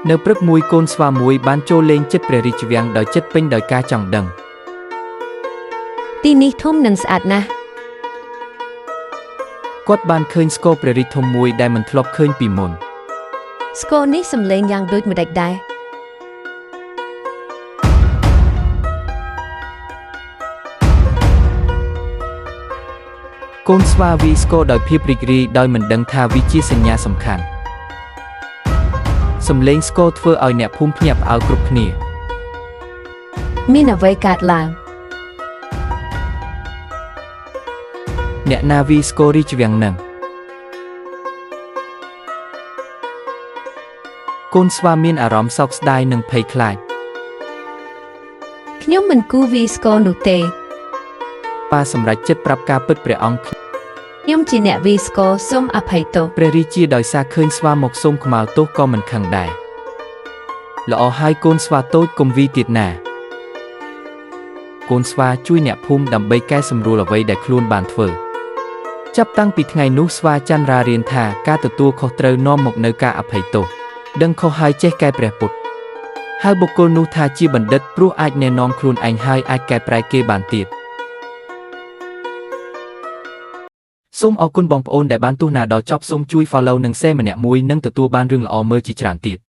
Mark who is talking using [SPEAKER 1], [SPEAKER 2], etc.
[SPEAKER 1] នៅព្រឹកមួយកូនស្វាមួយបានចូលលេងចិត្តព្រះរាជវាំងដោយចិត្តពេញដោយការចង់ដឹង
[SPEAKER 2] ទីនេះធំនិងស្អាតណាស់
[SPEAKER 1] គាត់បានឃើញស្គរព្រះរាជធំមួយដែលមិនធ្លាប់ឃើញពីមុន
[SPEAKER 2] ស្គរនេះសំឡេងយ៉ាងដូចម្តេចដែរ
[SPEAKER 1] កូនស្វាវីស្គរដោយភាពរីករាយដោយមិនដឹងថាវាជាសញ្ញាសំខាន់សំឡេងស្គរធ្វើឲ្យអ្នកភូមិភ្ញាក់ផ្អើលគ្រប់គ្នា
[SPEAKER 2] មានអ្វីកើតឡើង
[SPEAKER 1] អ្នកណាវីស្គររាជវាំងនឹងកូនស្វាមានអារម្មណ៍សោកស្ដាយនិងភ័យខ្លាច
[SPEAKER 2] ខ្ញុំមិនគូវីស្គរនោះទេ
[SPEAKER 1] ប៉ាសម្រេចចិត្តប្រាប់ការពិតព្រះអង្គ
[SPEAKER 2] ខ្ញុំជាអ្នកវីស្គរសូមអភ័យទោស
[SPEAKER 1] ព្រះរាជាដោយសារឃើញស្វាមកសូមខ្មាលទោសក៏មិនខឹងដែរល្អហើយកូនស្វាតូចកុំវីទៀតណាកូនស្វាជួយអ្នកភូមិដើម្បីកែសម្រួលអ្វីដែលខ្លួនបានធ្វើចាប់តាំងពីថ្ងៃនោះស្វាចន្ទរារៀនថាការទទួលខុសត្រូវនាំមកនូវការអភ័យទោសដឹងខុសហើយចេះកែព្រះពុទ្ធហើយបុគ្គលនោះថាជាបណ្ឌិតព្រោះអាចណែនាំខ្លួនឯងហើយអាចកែប្រែគេបានទៀតសូមអរគុណបងប្អូនដែលបានទស្សនាដល់ចប់សូមជួយ Follow និង Share ម្នាក់មួយនិងទទួលបានរឿងល្អមើលជាច្រើនទៀត។